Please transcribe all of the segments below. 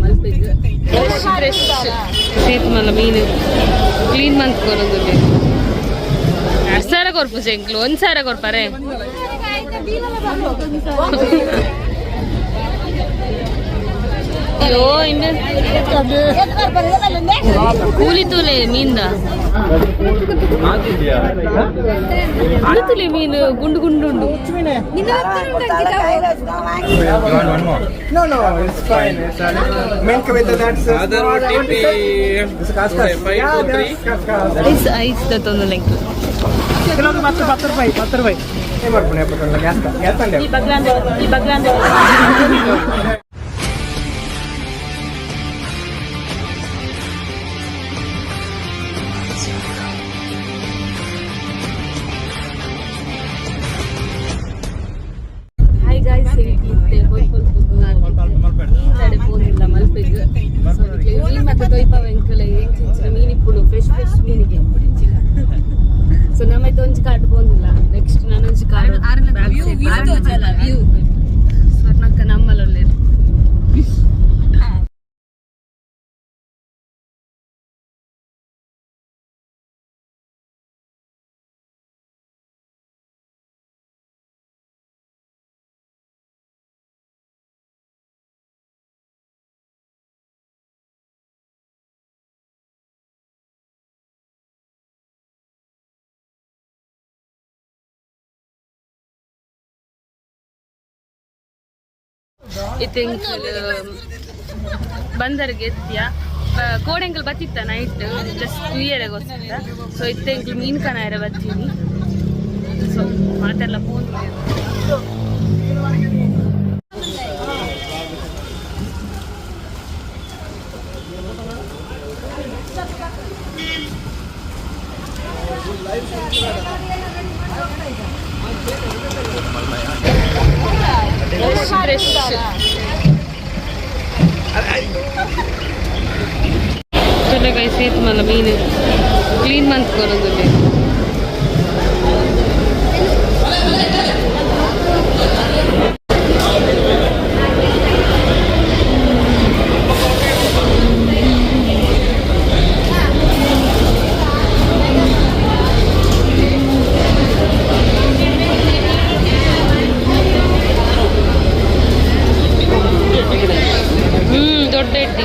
ಮಲ್ಪೆಗ್ fresh fresh Seth ಮಲ್ಲ ಮೀನು clean ಮಂತ್ ಕೊರೊಂದುಲ್ಲೆ. ಅರ್ಸಾರ ಕೊರ್ಪು ಎಂಕ್ಲು ಒಂದ್ ಸಾರ ಕೊರ್ಪಾರೆ. ಅಯ್ಯೋ, ಇಂಬೆ ಕೂಲಿ ತೂಲೆ ಮೀನ್ದ ತುಲೆ ಮೀನು ಗುಂಡು ಗುಂಡು ಉಂಡು. You want one more? No, it's fine. It's milk with that. Other OTP. This is kaskas. 5, 2, 3. Yeah, kaskas. Ice ice ತತ್ತೊಂದು ಎಂಕ್ಲು. ಕಿಲೋಗೆ 10 10 ರೂಪಾಯಿ, 10 ರೂಪಾಯಿ. ಏನ್ ಮಾಡ್ಕೊಂಡು ಗ್ಯಾಸ್ ಗ್ಯಾಸ್ ಅಂಡೆ. ಹಾಯ್ ಗಾಯ್ಸ್, ಇತ್ತೆ ತಡೆ ಪೋನಿಲ್ಲ ಮಲ್ಪೆಗ್. ಸೊ ಮೀನ್ ಮತ್ತೆ ತೊಯ್ಪವ ಎಂಕಲೆ ಎಂಚಿಂಚಿನ ಮೀನ್ ಇಪ್ಪುಂಡು, ಫ್ರೆಶ್ ಫ್ರೆಶ್ ಮೀನಿಗೆ. ಸೊ ನಮ್ಮೈತೆ ಒಂಜಿ ಕಾರ್ಡ್ ಪೋಂದಿಲ್ಲ, ನೆಕ್ಸ್ಟ್ ನಾನೊಂಜಿ ಕಾರ್ಡ್. ಸ್ವರ್ಣಕ್ಕ ನಮ್ಮಲೊಲ್ಲೆರ್. ಇತ್ತೆ ಎಂಕುಲು ಬಂದರ್ಗೆ ಎತ್ತಿಯ ಕೋಡೆಂಕಲ್ ಬತ್ತಿತ್ತ ನೈಟ್ ಜಸ್ಟ್ ತೂಯರೆಗೋಸ್ಕರ. ಸೊ ಇತ್ತೆ ಎಂಕುಲು ಮೀನ್ ಕನಾಯರ ಬತ್ತೀನಿ. ಸೊ ಮಾತೆಲ್ಲ ಫೋನ್. ಫ್ರೆಶ್ ಫ್ರೆಶ್ ತುಲೆ ಸೇತ್ ಮಲ್ಲ ಮೀನು ಕ್ಲೀನ್ ಮಂತ್ ಕೊರೊಂದುಲ್ಲೆ. ದೊಡ್ಡ ಇಡ್ಡಿ.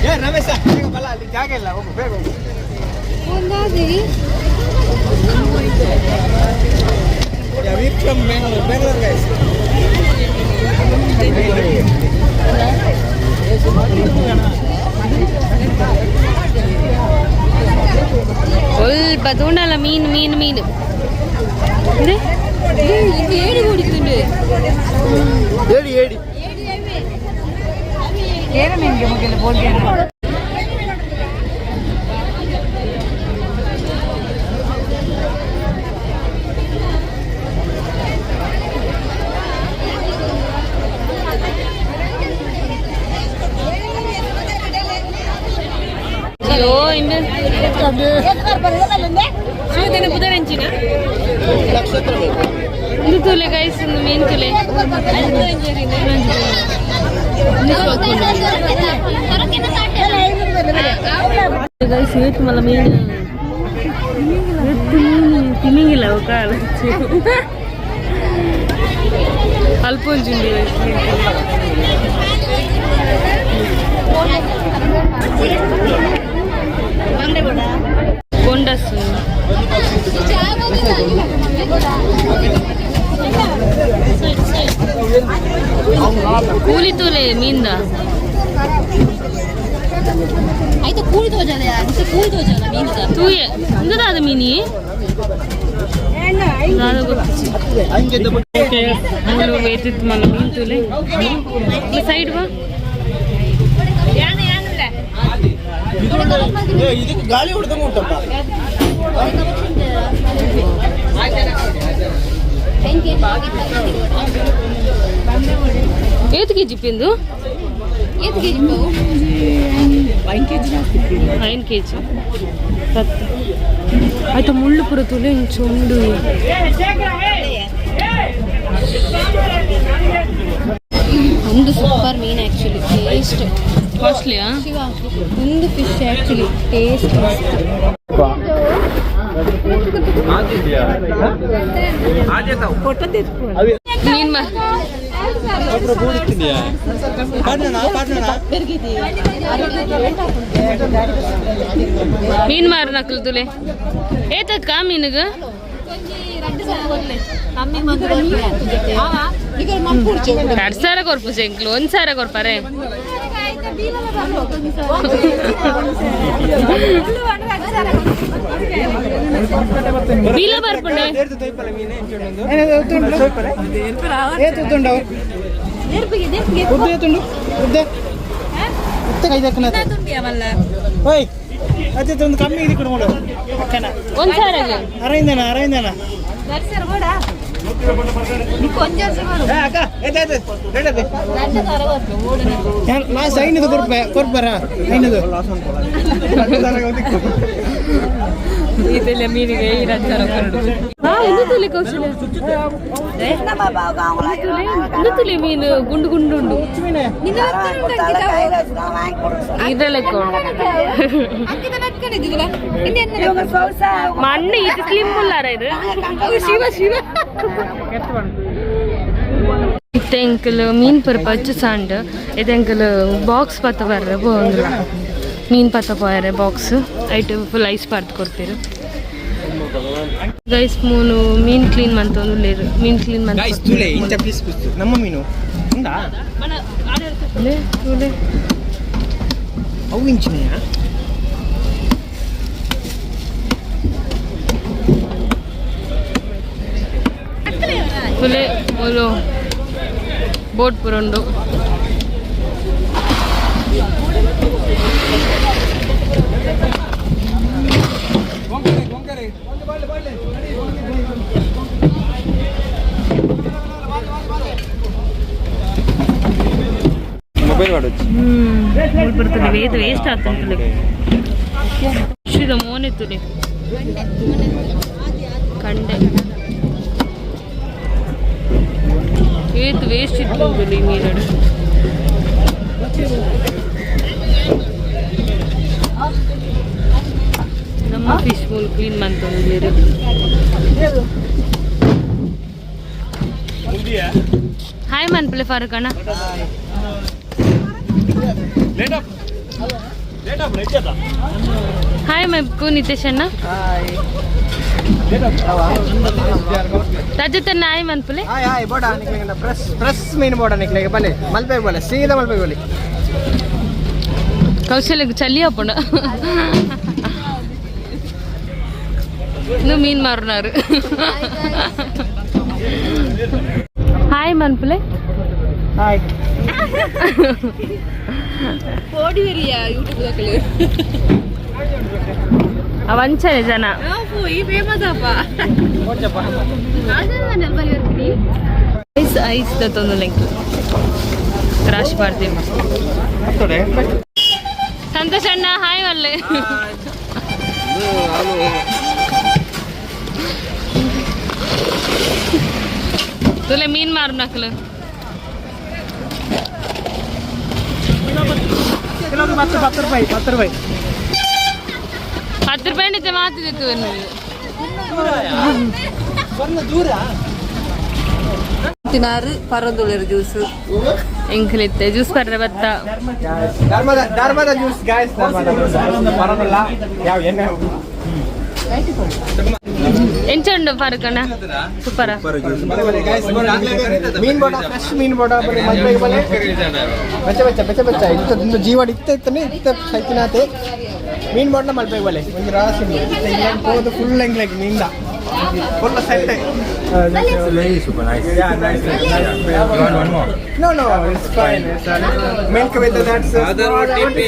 ಏ ರಮೇಶ, ಬೇಗ ಬಲ್ಲ, ಅಲ್ಲಿ ಜಾಗ ಇಲ್ಲ, ಹೋಗು, ಬೇಗ ಹೋಗು. Yeah, we from Bangalore, Bangalore guys. ಸ್ವಲ್ಪ ತೂಂಡಲ ಮೀನು ಮೀನು ಮೀನು ಇದೆ. ಏಡಿ ಕುಡಿದುಂಡು. ಏಡಿ ಏಡಿ. ಅಯ್ಯೋ, ಇಂಬೆ ಶಿವದಿನ ಬುಧರೆಂಚಿನ ಇಂದು ತೂಲೆ ಗೈಸ್, ಇಂದು ಮೀನ್ ತೂಲೆ. ಗೈಸ್, ಏತ್ ಮಲ್ಲ ಮೀನು, ಎತ್ತು ಮೀನು ತಿಮಿಂಗಿಲ್ಲ ಕಾಲ ಅಲ್ಪ ಒಂಜುಂಡು. ಕೊಂಡಸ್ಸು. ಕೂಲಿ ತೂಲೆ ಮೀನ್ದ. ಆಯ್ತು, ಕೂಲಿ ತೋಜಲ್ಲ, ಕೂಲಿ ತೋಜಲ್ಲ ಮೀನುದ. ತೂಯೆ, ಇಂದದಾದ ಮೀನಿ. ದಾದ ಗೊತ್ತಿಚ್ಚಿ ಮೂಲು ವೇತಿತ್ತು ಮಲ್ಲ ಮೀನ್ ತೂಲೆ ಸೈಡ್ ಬಾ. ಗಾಳಿ ಹೊಡೆದಂಗೆ ಉಂಟಪ್ಪ. ಏತ್ ಕೆಜಿ ಪಿಂದು? ಏತ್ ಕೆಜಿ? 9 ಕೆಜಿ. ಪತ್ತು ಆಯ್ತು. ಮುಳ್ಳು ಪೂರ ತುಲೆ ಇಂಚ ಉಂಡು. ಒಂದು ಸೂಪರ್ ಮೀನ್ ಆಕ್ಚುಲಿ ಟೇಸ್ಟ್. ಕಾಸ್ಟ್ಲಿಯಾ? ಶಿವ, ಒಂದು fish actually taste ಮಸ್ತ್. ಮೀನ್ ಮೀನ್ ಮಾರು ನಕಲು ತುಲೆ. ಏತಕ್ಕ ಮೀನುಗ? 2 ಸಾವಿರ ಕೊರ್ಪು ಎಂಕ್ಲು 1 ಸಾವಿರ ಕೊರ್ಪಾರೆ. ಬೀಲ ಬರ್ಪುಂಡೆ. ಏತುಂಡು ಉದ್ದೆ ತುಂಡು ಉದ್ದೆ ಉತ್ತೆ ಕೈ ದಕ್ಕನ. ಓಯ್, ಅದೇ ಒಂದು ಕಮ್ಮಿ ಇದು ಕೊಡು ನೋಡು ಅಕ್ಕನ. 1 ಸಾವಿರ. ಅರವಿಂದನ ಅರವಿಂದನ. ಅಕ್ಕ, ಲಾಸ್ಟ್ ಐನದು ಕೊರ್ಪೆ ಕೊರ್ಪರ ಐನದು. ಇದೆಲ್ಲ ಮೀನಿಗೆ 2 ಸಾವಿರ ಕೊರಡು. ಹಾ, ಒಂದು ತುಲೆ ಕೌಶಲ್ಯ, ಒಂದು ತುಲೆ ಮೀನು ಗುಂಡು ಗುಂಡು ಉಂಡು. ಇದ್ರಲ್ಲ ಮಣ್ಣು ಇದು ಸ್ಲಿಮ್ ಉಲ್ಲಾರ ಇದು. ಶಿವ ಶಿವ. ಇತ್ತೆ ಎಂಕಲ್ ಮೀನ್ ಪರ ಪಚ್ಚು ಸಾಂಡ್. ಇದು ಎಂಕಲ್ ಬಾಕ್ಸ್ ಪತ್ತ ಬರ್ರೆ ಪೋಂದ್ರ ಮೀನ್ ಪತ್ತ ಪೋಯರೆ box ಐಟ್ ಫುಲ್ ಐಸ್ ಪಾರ್ದ್ ಕೊಡ್ತೀರು. ಗೈಸ್, ಮೂನು ಮೀನ್ ಕ್ಲೀನ್ ಮಂತೊಂದು ಮೀನ್ ಕ್ಲೀನ್ ಗೈಸ್, ತುಲೆ ಇಂಚ ಪೀಸ್ ಪೀಸ್ ನಮ್ಮ ಮೀನು ಉಂಡಾ? ತುಲೆ. ಅವು ಇಂಚಿನೆಯಾ? ತುಲೆ ಮೂಲು ಬೋಟ್ ಪುರುಂಡು. ಮೊಬೈಲ್ ವಾಡೊಚ್ಚಿ. ಮೂಲು ಬರ್ತದೆ ವೇದ ವೇಸ್ಟ್ ಆತಂತಲೆ. ಶ್ರೀದ ಮೋನೆ ತುಲೆ ಕಂಡೆ. ಏತ್ ವೇಸ್ಟ್ ಇತ್ತು ಈ ಮೀನಡು. ನಮ್ಮ ಫಿಶ್ ಮೂಲು ಕ್ಲೀನ್ ಮಂತೊಂದು. ಹಾಯ್ ಮನ್ಪಲೆ ಫಾರೂಕ್ ಅಣ್ಣ. ಹಾಯ್ ಮೈಕು ನಿತೇಶ್ ಅಣ್ಣ. ರಜತ್ ಅಣ್ಣ, ಹಾಯ್ ಮನ್ಪುಲೆ. Hi hi. ಬೋಡ ನಿಕ್ಲೆಗ್ ಫ್ರೆಶ್ ಫ್ರೆಶ್ ಮೀನು ಬೋಡ ನಿಕ್ಲೆಗ್. ಬಲೆ ಮಲ್ಪೆ ಬೋಲೆ, ಸೀದಾ ಮಲ್ಪೆ ಬೋಲಿ. ಕೌಶಲ್ಯ ಚಲಿ ಅಪ್ಪಣ ಇನ್ನು ಮೀನ್ ಮಾರುನಾರು. ಹಾಯ್ ಮನ್ಪುಲೆ. ಹಾಯ್. ಯೂಟ್ಯೂಬ್ ದಾಕಲು. ಅವಂಚನೆ ಜನ. ಈ ಫೇಮಸ್ ಅಪ್ಪ. ಐಸ್ ಐಸ್ ದತ್ತೊಂದು ಲೆಂಕ್ ರಾಶಿ ಪಾಡ್ತೀವಿ. ಸಂತೋಷ್ ಅಣ್ಣ, ಹಾಯ್ ಮಲ್ಲೆ. ತುಲೆ ಮೀನ್ ಮಾರು ನಕಲು. ಕಿಲೋಗೆ 10 10 ರೂಪಾಯಿ, 10 ರೂಪಾಯಿ. 10 ರೂಪಾಯಿ ಇತ್ತೆ ಮಾತಿತ್ತು. ದೂರ. ತಿನಾರು ಪರಂದುಳಿರು ಜ್ಯೂಸ್. ಎಂಕಲಿತ್ತೆ ಜ್ಯೂಸ್ ಪರ್ರೆ ಬತ್ತ. ಧರ್ಮದ ಧರ್ಮದ ಜ್ಯೂಸ್ ಗಾಯ್ಸ್, ಧರ್ಮದ ಪರದಲ್ಲ ಯಾವ ಎಣ್ಣೆ. ಎಂಚ ಉಂಡು ಫಾರೂಕ್ ಅಣ್ಣ? ಸೂಪರ. ಮೀನ್ ಬೋಡ, ಫ್ರೆಶ್ ಮೀನ್ ಬೋಡ ಬಲೆ ಮಲ್ಪೆಗೆ ಬಲೆ. ಬೆಚ್ಚ ಬೆಚ್ಚ ಬೆಚ್ಚ ಬೆಚ್ಚ ಇತ್ತ ಇಂದು ಜೀವಡ್ ಇತ್ತ ಇತ್ತನೆ ಇತ್ತ ಸೈತಿನಾತೆ. ಮೀನ್ ಬೋಡ್ನ ಮಲ್ಪೆಗೆ ಬಲೆ. ಒಂಜಿ ರಾಸಿ ಇತ್ತ ಇಲ್ಲ ಪೋದು full ಎಂಗ್ಲೆಗ್ ಮೀನ್ದ. Full set. Very super nice. Yeah, nice. You want one more? No, it's fine. It's milk with that's Other small. OTP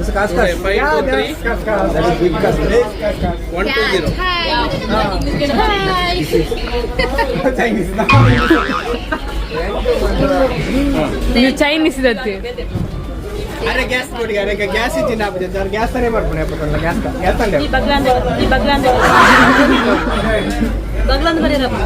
It's kas. 5 Yeah, 2 3 that's kas kas. That is big kas. Big kas kas. 1 2 0. Hi hi. Chinese. ನೀವು Chinese ಇದ್ದದ್ದು. ಅರೆ gas ಕೊಡಿ, ಅರೆ gas ಇಚ್ಚಿನ ಹಾಪುಜೆ gas ತಾನೇ ಬರ್ಪುಣೆ ಹಾಪುಂಡ gas gas ಅಂಡೆ. ಈ ಬಗ್ಲಾಂದ ಈ ಬಗ್ಲಾಂದ ಬಗ್ಲಾಂದ ಬರೀರಪ್ಪ.